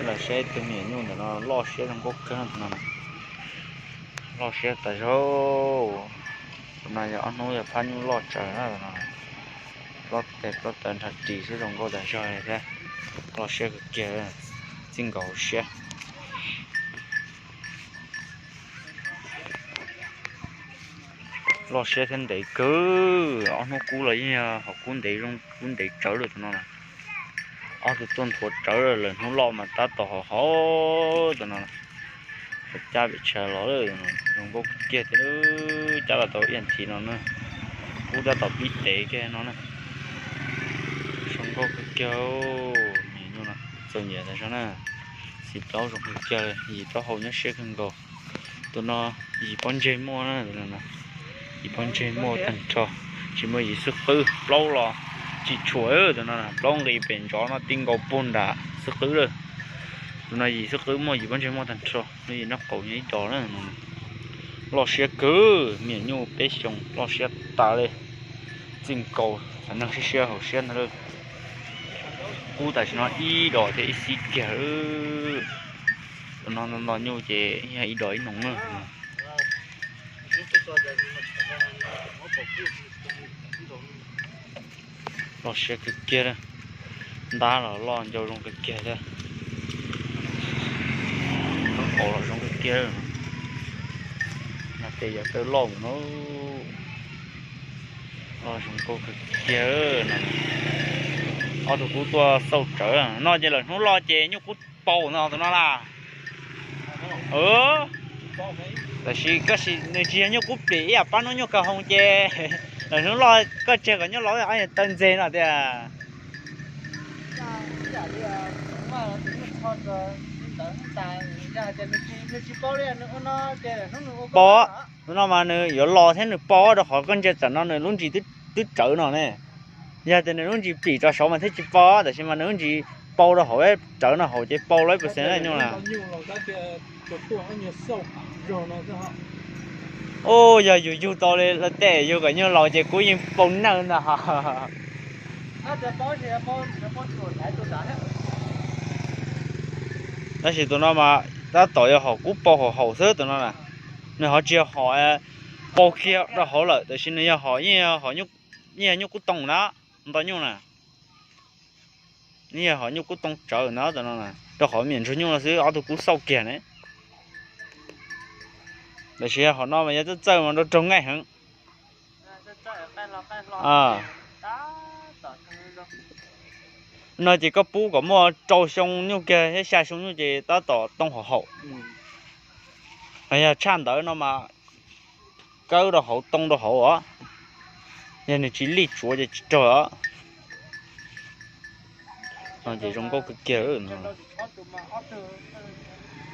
Los saib tus me nyuam nyuj ntawm no loj siab zoo nkauj kawg no. Loj siab tas zog. Tus no yog ob hnub yog phab nyuj loj tsawv na no. Plaub tes plaub taw nrhab ris xwb zoo nkauj tas zog thiab. Loj siab kawg kiag, txij nkaus hauv siab. Loj siab thiab ntev kawg, ob hnub kub los yeej yog hom kub ntev zoo kub ntev tsawv lawm tus no na. Ob tug tuaj nthuav tsawv lawm, hnub loj mas tab tom haum haum tus no. Cab pem tshav los lawm, zoo nkauj kawg kiag thiab, cab los tau ib as thiv no na. Kub tab tom pib tev kiag no na. Zoo nkauj kawg kiag, me nyuam nyuj no txaus nyiam tas zog na. Xim plaub zoo kawg kiag, yim taub hau nyob siab kawg nkaus. Tus no yim pob ntseg muaj na, yim pob ntseg muaj tag nrho, tsis muaj yim xwb qwb, plaub los tsis tshuam tus no, plaub nqis pem ntsoov no ti nkaus puag nram xwb qwb lawm. Tus no yim xwb qwb muaj, yim pob ntseg muaj tag nrho, yim nraub qaum nyob ib co na. Loj siab kawg, me nyuam nyuj peb xyoos loj siab tas li, txij nkaus txav neeg siab siab haum siab ntag lauj. Kub tam sim no ib dos thiab ib xib kiag. Tus no nto nyuj ces yog ib dos ib noog na. Loj siab kawg kiag, ntab los loj ncau zoo kawg kiag thiab. Nraub qaum los zoo kawg kiag. Nas tes yog tawv loj mus no. Loj zoo nkauj kawg kiag no. Ob tug kub tuaj xauj tsawv no ces lawm hnub loj ces nyuj kub paus no tus no las. Tab sis koj sim nws tsis yog nyuj kub plim ib yam pab hnub nyuj kawg hoo ces lawm hnub loj koj tseg kom nyuj los ob yam taw ntxeg no tias. Paus, tus no mas nws yuav los thiab nws paus rau qhov koj ntsia tsam no nws lub ntsis twb tsawv no ne. Yog tias nws lub ntsis plim rau saud mas thiaj tsis paus, tab sis mas nws lub ntsis paus rau hauv tsawv no hauv ces paus lawm ib pus xees nyuj na. Ub, yog yus yug tau li tej yug kom nyuj laus ces kuv yeej paus nawj ntag. Tab sis tus no mas tab tom yog hom kub paus hauv hauv xwb tus no na. Nws ho tsis yog hom paus kiag rau hauv lawm, tab sis nws yog hom, yeej yog nyuj kub too na, nto nyuj na. Yeej yog hom nyuj kub too tsawv na tus no, rau qhov me nyuam ntsuag nyuj no xwb ob tug kub xauj kiag ne. Tab sis hom no mas yog txawj txawj mas nrau raug nqaij heev. No ces koj pub kom muaj rau xyoo nyuj kiag thiab xya xyoo nyuj ces tab tom too hauv hauv. Yog tshaj ntawd no mas kawb rau hauv too rau hauv os. Yog nws tsis lij tsuav ces tsis raug os. No ces zoo nkauj kawg kiag.